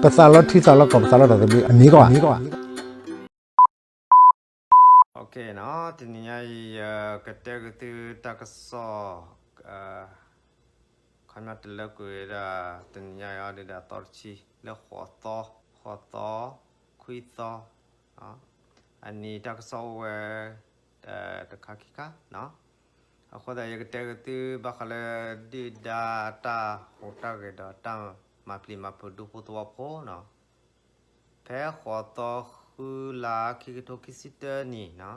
ပသးလီထံသးလီကီၢ် ပသးလီတၢ်သဘျ့ အမ့ၢ်ကီး အမ့ၢ်ကီး OK နီၤ, တနံၤညါအံၤ ယကတဲက့ၤသုတၢ်ကစီၣ် ခီပညီတလၢကွံာ်ဝဲဒၣ် တနံၤညါအံၤဒီးအသီတဆံ လၢဃိးသီ, ဃိးသီ, ခွံသီ အနံၤတၢ်ကစီၣ်အိၣ်ဝဲ တခါခံခါနီၤ. အဃိသတး ယကတဲက့ၤသုဘၣ်ဃးလၢ ဒုၣ်ဒါတၢ်ဟူးတၢ်ဂဲၤဒီးတၢ်မၤပျံၤမၤဖုးဒူဖိသဝီဖိနီၤ, ဖဲဃိးသီ ဃုလါ ခံကထိခံဆံတၢနံၣ်နီၤ,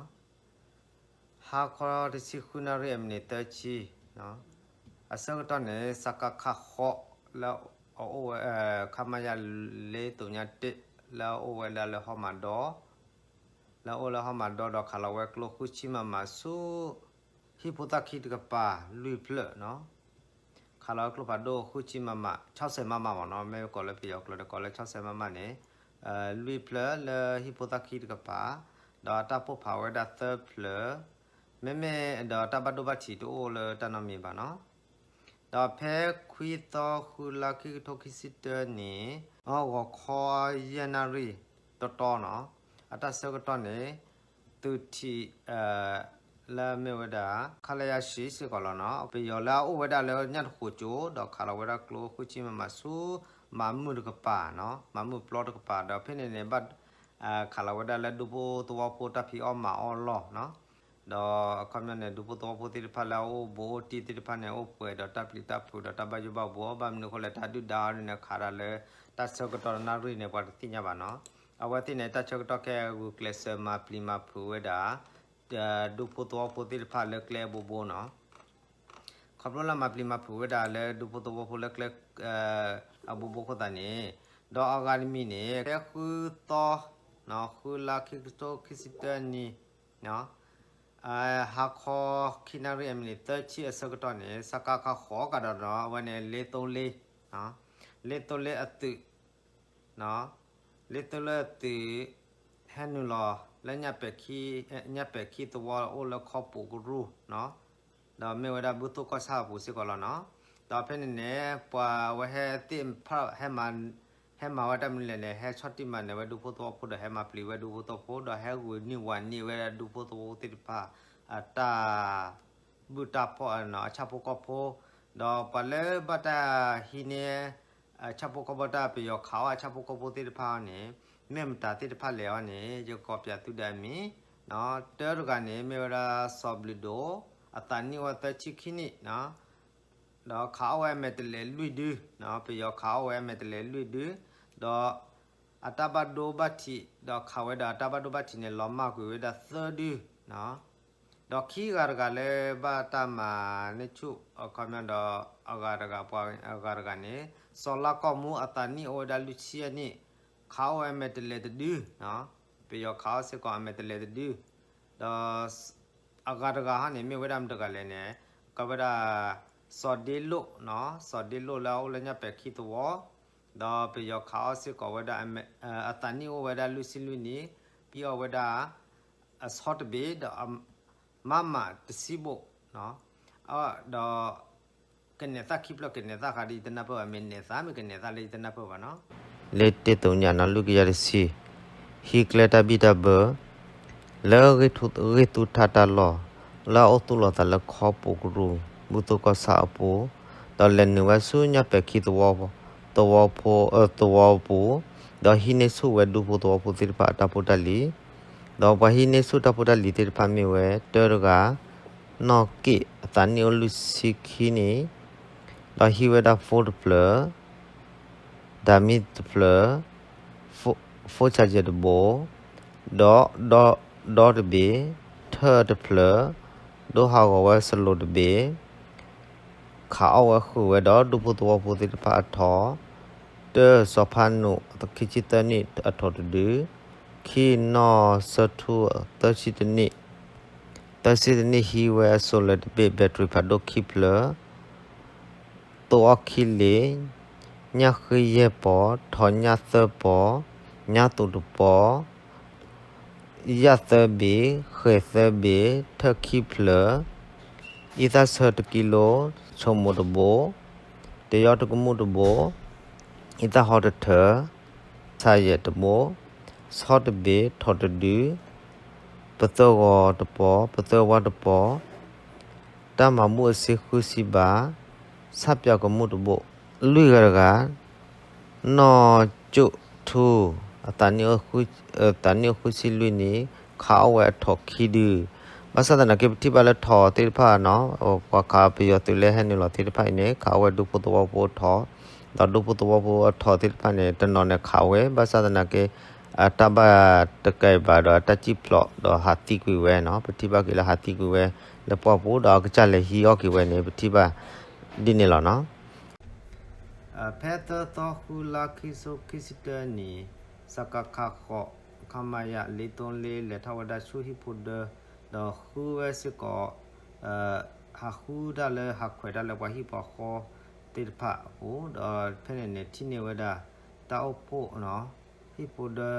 ဟါခီတဆံဃုနၣ်ရံၣ် အမံးနံးသၢဆံ အဆၢကတီၢ်န့ၣ် စကခ ဃိး လၢအအိၣ်ဝဲ ခမရ လေးသုညတၢ လၢအအိၣ်ဝဲဒၣ်လၢဟီၣ်မးဒီ လၢအအိၣ်လၢဟီၣ်မးဒီ ဒီးခးလီၤဝဲကျိဃုဆံမမ ဆူ ဟံၣ်ဖိသၣ်ခံတကပၤ လွံၢ်ဖျၢၣ်နီၤ, ခးလီၤဝဲကျိဖးဒိၣ်ဃုဆံမမ ဆီဆဲးမမမနီၤ, မ့ၢ်ကိးလၢပယီၤကျိၤ ကိးလၢဆီဆဲးမမန့ၣ် လွံၢ်ဖျၢၣ်လၢဟံၣ်ဖိသၣ်ခံတကပၤ, ဒီးအတၢ်ပိၢ်ဖးဝဲဒၣ်သၢဖျၢၣ်, မ့မ့ၢ်ဒီးတၢ်ဘၣ်ဒိဘၣ်ထံးတအိၣ်လၢတၢ်နီတမံၤဘၣ်နီၤ. ဒီးဖဲခွံသီ ဃုလါ ခံကထိခံဆံတၢနံၣ် ဂီၤခီယဲၢ်နၣ်ရံၣ်တီတီနီၤ, အတၢ်ဆၢကတီၢ်န့ၣ် သုးထံး လၢမ့ၢ်ဝဲဒၣ် ခလရ ဆံ စ့ၢ်ကီးလီၤနီၤ, ပယီၤလၢအအိၣ်ဝဲဒၣ်လၢညၣ်တဃိးကၠိ ဒီးခးလီၤဝဲဒၣ်ကျိဃုဆံမမ ဆူ မၤမုၢ်တကပၤနီၤ, မၤမုၢ်ပျီတကပၤ ဒီးဖဲန့ၣ်န့ၣ် ဘၣ် ခးလီၤဝဲဒၣ်လၢဒူဖိသဝီဖိတၢ်ဖံးအီၣ်မၤအီၣ်လီၢ်နီၤ, ဒီးအခီပညီန့ၣ် ဒူဖိသဝီဖိသ့ၣ်တဖၣ်လၢအအိၣ်ဘူးအိၣ်တံၢ်သ့ၣ်တဖၣ်န့ၣ် အိၣ်ပှဲၤဒီးတၢ်ပျံၤတၢ်ဖုးဒီးတၢ်ဘၣ်ယိၣ်ဘၣ်ဘှီ, ဘၣ်မနုၤအဃိလဲၣ် တၢ်ဒုၣ်ဒါအီၤန့ၣ် ခးဒၣ်လၢတၢ်ဆၢကတီၢ်တနၣ်ရံၣ်န့ၣ် ပှၤတသ့ၣ်ညါဘၣ်နီၤ. အဝဲသ့ၣ်န့ၣ် တၢ်ဆၢကတီၢ်ခဲအံၤဂုာ်ကျဲးစၢးမၤပျံၤမၤဖုးဝဲဒၣ် ဒူဖိသဝီဖိသ့ၣ်တဖၣ်လၢကျဲအဘိဘိနီၤ. ခီဖျိလၢမၤပျံၤမၤဖုးဝဲဒၣ်လၢဒူဖိသဝီဖိလၢကျဲ အဘိဘိအဃိသတးန့ၣ်, ဒီးအဂၤတမံၤန့ၣ် ဖဲဃုသီ ဃုလါ ခံကထိခံဆံတၢနံၣ် ဟါခီခံနၣ်ရံၣ် အမံးနံးသၢဆံအဆၢကတီၢ်န့ၣ် စကခ ဃိးကဒီးဒီး အဝဲန့ၣ် လေးသုံးလေး, လေးသုံးလေး အသုး လေးသုံးလေး အသုး ဟဲနုာ်လီၤလၢ ညၣ်ပဲာ်ခံသဝီအိၣ်လၢခီပူၤကရူၢ်နီၤ, ဒီးမ့ၢ်ဝဲဒၣ်ဘူၣ်သိၣ်ကီၢ်ဆၣ်အပူၤစ့ၢ်ကီးလီၤနီၤ. ဒီးဖဲန့ၣ်န့ၣ် ပှၤဝဲဟဲသ့ၣ်ဖး ဟဲမၤဝဲတၢ်မနုၤလဲၣ်န့ၣ် ဟဲဆီၣ်တံၢ်မၤနၢၤဝဲဒူဖိသဝီဖိဒီး ဟဲမၤပျံၤဝဲဒူဖိသဝီဖိ ဒီးဟဲဂုာ်န့ၢ်ဝၤန့ၢ်ဝဲဒၣ်ဒူဖိသဝီဖိသ့ၣ်တဖၣ် အတၢ် ဘူၣ်တၢ်ဖီၣ် အဆၣ်ဖိကီၢ်ဖိ, ဒီးပှၤလၢဘၣ်တၢ်ဟံးန့ၢ် အဆၣ်ဖိကီၢ်ဖိတၢ် ပယီၤခးအီၣ်အဆၣ်ဖိကီၢ်ဖိသ့ၣ်တဖၣ်အီၤန့ၣ် မ့ၢ်မတၤသ့ၣ်တဖၣ်လဲၣ်အီၤန့ၣ် ယကကိးပၠးသုဒီးအမံၤ, တၢတဂၤန့ၣ် မ့ၢ်ဝဲဒၣ်စီၤဘျုးဒိၣ် အသးနံၣ်အိၣ်ဝဲသၢဆံခံနံၣ် ဒီးခးအီၣ်ဝဲအမဲာ်တလဲးလွံၢ်ဒု, ပယီၤခးအီၣ်ဝဲအမဲာ်တလဲးလွံၢ်ဒု, ဒီးအတၢ်ဘၣ်ဒိဘၣ်ထံး ဒီးခးဝဲဒီးအတၢ်ဘၣ်ဒိဘၣ်ထံးန့ၣ် လီၤမၢ်ကွံာ်ဝဲဒၣ်သၢဒု, ဒီးခံဂၤတဂၤလၢဘၣ်တၢ်မၤန့ၢ်ဆူၣ် အခီပညီဒီး အဂၤတဂၤပှၤအဂၤတဂၤန့ၣ် စီၤလါကီၢ်မူအသးနံၣ်အိၣ်ဝဲဒၣ်လွံၢ်ဆံယဲၢ်နံၣ်, ခးအီၣ်ဝဲအမဲာ်တလဲးတဒု, ပယီၤခးအီၣ်စ့ၢ်ကီးအမဲာ်တလဲးတဒု, ဒီး အဂၤတဂၤဟီန့ၣ် မ့ၢ်ဝဲဒၣ်မတၤတဂၤလဲၣ်န့ၣ် ကဝဲဒၣ် စီၤဒ့လိၣ်, စီၤဒ့လိၣ်လၢအအိၣ်လၢညၣ်ပဲာ်ခံသဝီ, ဒီးပယီၤခးအီၣ်စ့ၢ်ကီးဝဲဒၣ် အသးနံၣ်အိၣ်ဝဲဒၣ်လွံၢ်ဆံလွံၢ်နံၣ်, ဖံးအီၣ်ဝဲဒၣ် အဆီတဘ့ၣ် ဒီး မမတဆံဘိၣ်, ဒီး ကနဲၣ်သၣ်ခံဖျၢၣ် ကနဲၣ်သၣ်ဃးဒီးယတနၢ်ပၢၢ်ဘၣ်, မ့ၢ်နဲၣ်သၣ် မ့ၢ်ကနဲၣ်သၣ်လၢယတနၢ်ပၢၢ်ဘၣ်နီၤ. လၢတ့ၢ်သုးညၣ်နီၤ လွံၢ်ကယၤတဆံ, ဟံးကျဲတၢ်ဘံၣ်တၢ်ဘၢ လၢဂ့ၢ်သူထါတၢ်လီၢ် လၢအအိၣ်သူၣ်လီၤသးလၢခီပူၤကရူၢ် ဘူၣ်သိၣ်ကီၢ်ဆၣ်အပူၤ, ဒီးလဲၤနုာ်ဝဲဆူညၣ်ပဲာ်ခံသဝီ သဝီဖိ သဝီပူၤ, ဒီးဟံးန့ၢ်ဆူၣ်ဝဲဒူဖိသဝီဖိသ့ၣ်တဖၣ်အတၢ်ဖိတၢ်လံၤ, ဒီးပှၤဟံးန့ၢ်ဆူၣ်တၢ်ဖိတၢ်လံၤသ့ၣ်တဖၣ်မ့ၢ်ဝဲ တၢတဂၤ နီၢ်က့ၣ် အသးနံၣ်အိၣ်လွံၢ်ဆံခံနံၣ်, ဒီးဟံးဝဲဒၣ် phone တဖျၢၣ်, ဓာတ်မီးတဖျၢၣ်, phone charger တဘိ, ဒီး ဒီတဘ့ၣ်, ထၢၣ်တဖျၢၣ်, ဒိးဟးဂီၤဝဲစလိးတဘ့ၣ်, ခးအီၣ်ဝဲဃုာ်ဝဲဒီးဒူဖိသဝီဖိသ့ၣ်တဖၣ်အထိး, တၢ စီၤဖါနူး ခံဆံသၢနံၣ်အထိးတဒု, ခံ နီၢ်စၢထူ သၢဆံတနံၣ်, သၢဆံတနံၣ် ဟံးဝဲအ solar တဘ့ၣ် battery ဖးဒိၣ်ခံဖျၢၣ်, သိအီၣ်ခံလ့ၣ်, ညၣ်ဃ့ယဲၢ်ပီၤ, ထိးညၣ်သၢပီၤ, ညၣ်သူးတပီၤ, ယၣ်သၢဘ့ၣ်, ဃဲၤသၢဘ့ၣ်, ထၢၣ်ခံဖျၢၣ်, အံသၣ်ဆၢတကံလိ, ဆိမိးတဘိ, တယီတကမူၣ်တဘိ, အံသၣ်ဟီတထၢၣ်, ဆၣ်ယဲၢ်တဘိ, ဆီတဘ့ၣ်ထီၣ်တဒု, ပသၢဂီၤတပီၤ, ပသၢဝါတပီၤ, တၢ်မၤဘူၣ်အစ့ဃုဆံဘး, ဆၣ်ပၠးကမူၣ်တဘိၣ်, လွံၢ်ဂၤတဂၤ နီၢ်ကၠိၣ်ထူ အသးနံၣ်အိၣ်ဃုဆံလွံၢ်နံၣ် ခးအီၣ်ဝဲအထီၣ်ခံဒု, ဘၣ်ဆၣ်သနာ်က့ ပထံၣ်ဘၣ်လၢထီၣ်သ့ၣ်တဖၣ်နီၤ ပှၤခးပယီၤသုးလၢဟဲနုာ်လီၤသ့ၣ်တဖၣ်အံၤန့ၣ် ခးအီၣ်ဝဲဒူဖိသဝီဖိအထီၣ်, ဒီးဒူဖိသဝီဖိအထီၣ်သ့ၣ်တဖၣ်န့ၣ် တနီၤန့ၣ်ခးဝဲ ဘၣ်ဆၣ်သနာ်က့ အတၢ်ဘၣ်တကဲဘၣ်ဒီးအတၢ်စံၣ်ဖျိးဒီးဟးသံကွံာ်ဝဲနီၤ ပထံၣ်ဘၣ်က့ၤလၢဟးသံကွံာ်ဝဲလၢပှၢ်ပူၤ ဒီးအကစၢ်လဲၤဟံးအီၣ်က့ၤဝဲန့ၣ် ပထံၣ်ဘၣ်ဒ်န့ၣ်လီၤနီၤ. ဖဲသၢသီဃုလါခံကထိခံဆံတၢနံၣ် စကခ ဃိး ခမရ လေးသုံးလေး လဲၤထီၣ်ဝဲဒၣ်ဆူဟံၣ်ဖိဒၢ ဒီးဃုဝဲစ့ၢ်ကီး ဟးဃုတၢ်လၢဟးခွဲးတၢ်လၢပှၤဟံၣ်ပှၤဃီသ့ၣ်တဖၣ်အပူၤ ဒီးဖဲန့ၣ်န့ၣ် ထံၣ်န့ၢ်ဝဲဒၣ် တၢ်အိၣ်ဖှိၣ် ဟံၣ်ဖိဒၢ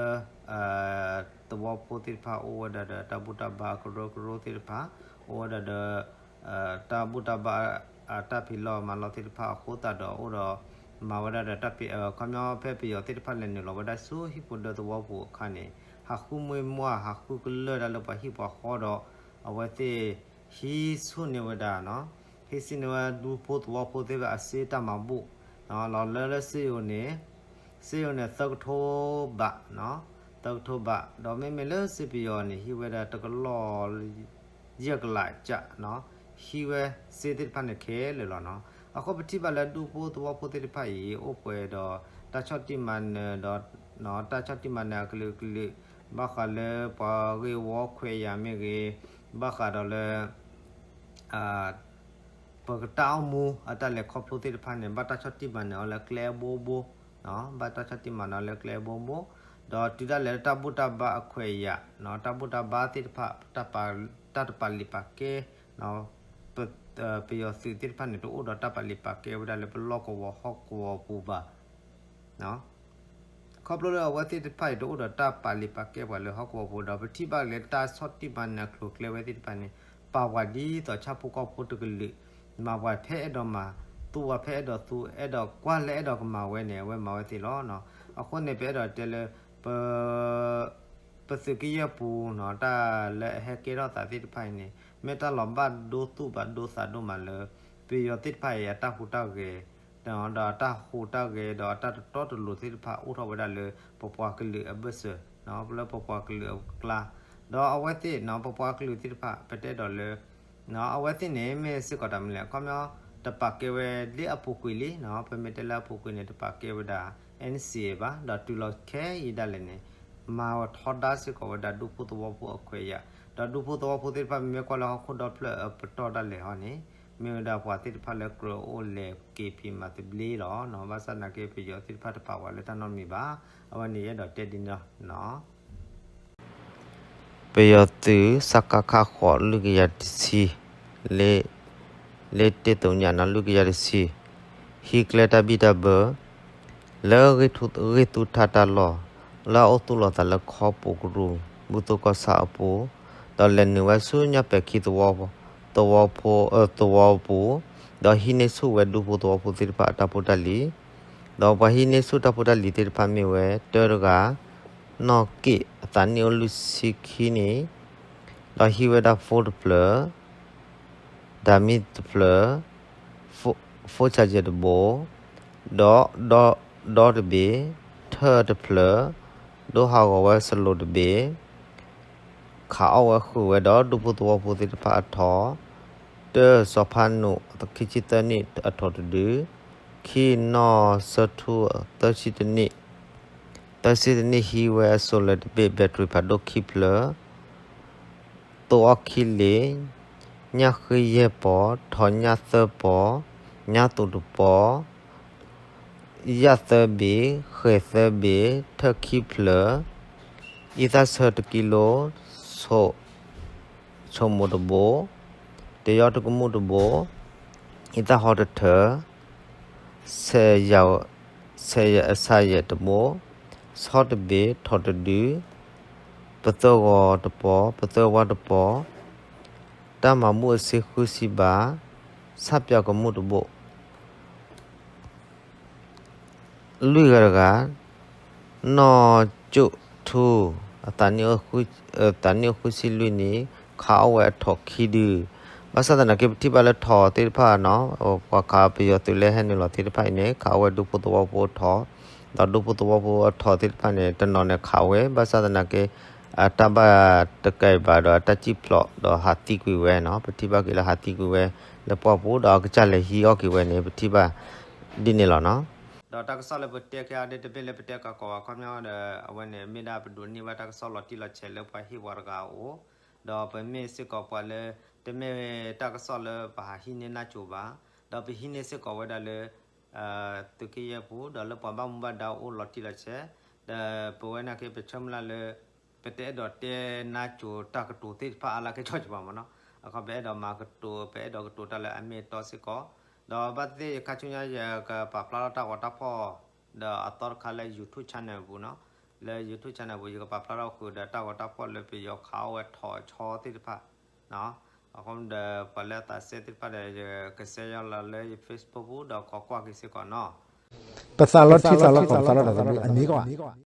သဝီဖိသ့ၣ်တဖၣ် အိၣ်ဝဲဒၣ်ဒီးတၢ်ဘူၣ်တၢ်ဘါကရၢကရိသ့ၣ်တဖၣ် အိၣ်ဝဲဒၣ်ဒီး တၢ်ဘူၣ်တၢ်ဘါ တၢ်ဖံးလီၢ်မၤလီၢ်သ့ၣ်တဖၣ်အဃိသတးဒီး အိၣ်ဒီးမၤဝဲဒၣ်ဒီးတၢ်ဖံး ခီပညီဖဲပယီၤသ့ၣ်တဖၣ်လဲၤနုာ်လီၤဝဲဒၣ်ဆူဟံၣ်ဖိဒၢသဝီပူၤအခါန့ၣ် ဟးဃုမွ့မွါ ဟးဃုကလၢၢ်တၢ်လၢပှၤဟံၣ်ပှၤဃီဒီး အဝဲသ့ၣ်ဟံးဆူၣ်န့ၢ်ဝဲဒၣ် ဟံးဆူၣ်န့ၢ်ဝဲဒူဖိသဝီဖိသ့ၣ်တဖၣ်အစ့တၢ်မၤဘူၣ် လီၤလၢလၢစ့ယိၤန့ၣ် စ့ယိၤန့ၣ် သၢကထိဘး သၢကထိဘး ဒီးမ့မ့ၢ်လၢစ့ပယီၤန့ၣ် ဟံးဝဲဒၣ်တကလီၢ် ယဲၢ်ကလးကၢ် ဟံးဝဲစ့သ့ၣ်တဖၣ်န့ၣ်ခဲလၢာ်လီၤနီၤ. အဃိပထံၣ်ဘၣ်လၢဒူဖိသဝီဖိသ့ၣ်တဖၣ်အံၤ အိၣ်ပှဲၤဒီးတၢ်ဆီၣ်တံၢ်မၤနၢၤဒီး တၢ်ဆီၣ်တံၢ်မၤနၢၤအကလုာ်ကလုာ် ဘၣ်ဃးလၢပှၤဂ့ၢ်ဝီခွဲးယာ်မ့ၢ်ဂ့ၤ ဘၣ်ဃးဒီးလၢ ပကတၢ်အိၣ်မူအတၢ်လဲၤခီဖျိသ့ၣ်တဖၣ်န့ၣ် ဘၣ်တၢ်ဆီၣ်တံၢ်မၤနၢၤအီၤလၢကျဲအဘိဘိ, ဘၣ်တၢ်ဆီၣ်တံၢ်မၤနၢၤအီၤလၢကျဲအဘိဘိ, ဒီးတုၤဒၣ်လဲာ်လၢတၢ်ဘူၣ်တၢ်ဘါအခွဲးအယာ် တၢ်ဘူၣ်တၢ်ဘါသ့ၣ်တဖၣ် တၢ်တပာ်လုၢ်ပာ်ကဲ ပယီၤသုးသ့ၣ်တဖၣ်န့ၣ် တအိၣ်ဒီးတၢ်ပာ်လုၢ်ပာ်ကဲဝဲဒၣ်လၢပလီၢ်ကဝီၤဟီၣ်ကဝီၤပူၤဘၣ် ခီဖျိလၢအဝဲသ့ၣ်တဖၣ်အံၤ တအိၣ်ဒီးတၢ်ပာ်လုၢ်ပာ်ကဲပှၤလၢဟီၣ်ကဝီၤပူၤဒီး ပထံၣ်ဘၣ်လၢတၢ်ဆီၣ်တံၢ်မၤနၢၤအကျိၤအကျဲဝဲသ့ၣ်တဖၣ်န့ၣ် ပာ်ပှၤဒ်သိးဆၣ်ဖိကီၢ်ဖိတကလုာ်, မၤပှၤဖဲအဲၣ်ဒိးမၤ, သူပှၤဖဲအဲၣ်ဒိးသူ, အဲၣ်ဒိးကွၢ်လၢအဲၣ်ဒိးကမၤဝဲန့ၣ် အဝဲမၤဝဲသ့လီၤ. အဃိန့ၣ် ပအဲၣ်ဒိးတဲလၢ ပ ပသုးက့ယဲၢ်ပူၤနီၤ တၢ်လၢအဟဲကဲထီၣ်သးသ့ၣ်တဖၣ်အံၤန့ၣ် မ့ၢ်တၢ်လီၤဘၣ်ဒိသူၣ်ဘၣ်ဒိသးဒိၣ်မးလၢ ပယီၤသ့ၣ်တဖၣ်အံၤ အတၢ်ဟူးတၢ်ဂဲၤ ဒီးအတၢ်ဟူးတၢ်ဂဲၤ ဒီးအတၢ်တတီတလိၤသ့ၣ်တဖၣ် အိၣ်ထီၣ်ဝဲဒၣ်လၢပပှၤကလုာ်အဘၢၣ်စၢၤ, လၢပပှၤကလုာ်အကျါ, ဒီးအဝဲသ့ၣ်နီၤ ပပှၤကလုာ်သ့ၣ်တဖၣ် ပတဲဒီးလၢ အဝဲသ့ၣ်န့ၣ် မ့ၢ်စ့ၢ်ကီးတၢ်မနုၤလဲၣ် အခီပညီ တပာ်ကဲဝဲလၢအပူၤကွံာ်လံနီၤ ပမ့ၢ်တဲလၢအပူၤကွံာ်န့ၣ် တပာ်ကဲဝဲဒၣ် NCA ဘၣ် ဒီးတုၤလီၤခဲအံၤဒၣ်လဲာ်န့ၣ် မၤထီဒါစ့ၢ်ကီးဝဲဒၣ်ဒူဖိသဝီဖိအခွဲးအယာ်, ဒီးဒူဖိသဝီဖိသ့ၣ်တဖၣ် မ့မ့ၢ်ကွၢ်လၢဟီၣ်ခိၣ်ဒီဖျၢၣ်အပတီၢ်ဒၣ်လဲာ်ဟီန့ၣ် မ့ၢ်ဝဲဒၣ်ပှၤသ့ၣ်တဖၣ်လၢကြၢးအိၣ်လဲၤက့ၤဖံးမၤသဘျ့လီၤ. ဘၣ်ဆၣ်သနာ်က့ ပယီၤသ့ၣ်တဖၣ်တပာ်ဝဲလၢတၢ်နီတမံၤဘၣ်. အဝဲန့ၣ်ယအဲၣ်ဒိးတဲဒ်န့ၣ်လီၤ. ပယီၤသုး စကခ ဃိး လွံၢ်ကယၤတဆံ လၢ လၢတ့ၢ်သုးညါနီၤ လွံၢ်ကယၤတဆံ ဟံးကျဲတၢ်ဘံၣ်တၢ်ဘၢ လၢဂ့ၢ်ထူၣ်ဂ့ၢ်သူထၣ်တၢ်လီၢ် လၢအအိၣ်သူၣ်လီၤသးလၢခီပူၤကရူၢ် ဘူၣ်သိကီၢ်ဆၣ်အပူၤ, ဒီးလဲၤနုာ်ဝဲဆူညါပဲာ်ခံသဝီ သဝီဖိ သဝီပူၤ, ဒီးဟံးန့ၢ်ဆူၣ်ဝဲဒူဖိသဝီဖိသ့ၣ်တဖၣ်အတၢ်ဖိတၢ်လံၤ, ဒီးပှၤဟံးန့ၢ်ဆူၣ်တၢ်ဖိတၢ်လံၤသ့ၣ်တဖၣ်မ့ၢ်ဝဲ တၢတဂၤ နီၢ်က့ၣ် အသးနံၣ်အိၣ်လွံၢ်ဆံခံနံၣ်, ဒီးဟံးဝဲဒၣ်ဖိတဖျၢၣ်, ဓာတ်မီးတဖျၢၣ်, ဖိ charger တဘိ, ဒီး ဒီ ဒီတဘ့ၣ်, ထၢၣ်တဖျၢၣ်, ဒိးဟးဂီၤဝဲစလိးတဘ့ၣ်, ခးအီၣ်ဝဲဃုာ်ဝဲဒီးဒူဖိသဝီဖိသ့ၣ်တဖၣ်အထီၣ်, တၢ စီၤဖါနူး ခံဆံသၢနံၣ်အထီၣ်တဒု, ခံ နီၢ်စၢထူ သၢဆံတနံၣ် သၢဆံတနံၣ် ဟံးဝဲအ solar တဘ့ၣ် battery ဖးဒိၣ်ခံဖျၢၣ်, သိအီၣ်ခံလ့ၣ်, ညၣ်ဃ့ယဲၢ်ပီၤ, ထီၣ်ညၣ်သၢပီၤ, ညၣ်သူးတပီၤ, ယၣ်သၢဘ့ၣ်, ဃဲၤသၢဘ့ၣ်, ထၢၣ်ခံဖျၢၣ်, အံသၣ်ဆၢတကံလိ, ဆိမိၣ်တဘိ, တယီတကမူၣ်တဘိ, အံသၣ်ဟီတထၢၣ်, ဆဲးယၤ ဆဲးယၤ ဆၣ်ယဲၢ်တဘိ, ဆီတဘ့ၣ် ထီၣ်တဒု, ပသၢဂီၤတပီၤ, ပသၢဝါတပီၤ, တၢ်မၤဘူၣ်အစ့ဃုဆံဘး, ဆၣ်ပၠးကမူၣ်တဘိၣ် လွံၢ်ဂၤတဂၤ, နီၢ်ကၠိၣ်ထူ အသးနံၣ်အိၣ်ဃုဆံလွံၢ်နံၣ် ခးအီၣ်ဝဲအထိးခံဒု, ဘၣ်ဆၣ်သနာ်က့ ပထံၣ်ဘၣ်လၢထိးသ့ၣ်တဖၣ်နီၤ, ပှၤခးပယီၤသုးလၢဟဲနုာ်လီၤသ့ၣ်တဖၣ်အံၤန့ၣ် ခးအီၣ်ဝဲဒူဖိသဝီဖိအထိး, ဒီးဒူဖိသဝီဖိအထိးသ့ၣ်တဖၣ်န့ၣ် တနီၤန့ၣ်ခးဝဲ ဘၣ်ဆၣ်သနာ်က့ အတၢ်ဘၣ်တကဲဘၣ်ဒီးအတၢ်စံၣ်ဖျိးဒီးဟးသံကွံာ်ဝဲနီၤ, ပထံၣ်ဘၣ်က့ၤလၢဟးသံကွံာ်ဝဲ လၢပှၢ်ပူၤ ဒီးအကစၢ်လဲၤဟံးအီၣ်က့ၤဝဲန့ၣ် ပထံၣ်ဘၣ်ဒ်န့ၣ်လီၤနီၤ. ဒီးတၢ်ကစီၣ်လၢပတဲက့ၤအီၤဒ် တမ့ၢ်လၢပတဲကကိးဝဲ ခီပညီဒီး အဝဲန့ၣ်မ့ၢ်ဒၣ်ပဒိးန့ၢ်ဘၣ်တၢ်ကစီၣ်လီၤတံၢ်လီၤဆဲးလၢပှၤဟ့ၣ်ပှၤတဂၤအအိၣ်, ဒီးပမ့ၢ်စ့ၢ်ကီးပှၤလၢ တမ့ၢ်တၢ်ကစီၣ်လၢပဟးဟံးန့ၢ်နါစိၤဘၣ်, ဒီးပဟံးန့ၢ်စ့ၢ်ကီးဝဲဒၣ်လၢ သုးက့ယဲၢ်ပူၤ ဒီးလၢပှၤဘၣ်မူဘၣ်ဒါအိၣ်လီၤတံၢ်လီၤဆဲး, ဒီးပဝဲနာ်က့ ပဆၢမုၢ်လၢ်လၢ ပတအဲၣ်ဒိးတဲနါစိၤတၢ်ကတိၤသ့ၣ်တဖၣ်အါလၢက့ၤကၠီကဘၣ်မနီၤ, အခီပညီပအဲၣ်ဒိးမၤကတိၤ ပအဲၣ်ဒိးကတိၤတၢ်လၢအမ့ၢ်အတီစ့ၢ်ကီး, ဒီးဘၣ်သ့ၣ်သ့ၣ်ခါဆူညါယကပာ်ဖျါထီၣ်တၢ်ဂီၤတၢ်ဖီၣ် ဒီးအသီတခါလၢ YouTube channel ပူၤနီၤ, လၢ YouTube channel ပူၤ ယကပာ်ဖျါထီၣ်ဃုာ်ဒီးတၢ်ဂီၤတၢ်ဖီၣ်လၢပယီၤခးအီၣ်ဝဲထိးဆီသ့ၣ်တဖၣ်, အဃိဒီးပှၤလၢအသးစဲသ့ၣ်တဖၣ်ဒီး ယကစဲးယီၤလီၤလၢယ Facebook ပူၤ ဒီးခိးကွၢ်က့ၤစ့ၢ်ကီးနီၤ. ပသးလီထံသးလီကီၢ် ပသးလီတၢ်သဘျ့ အမံၤကီးဧါ.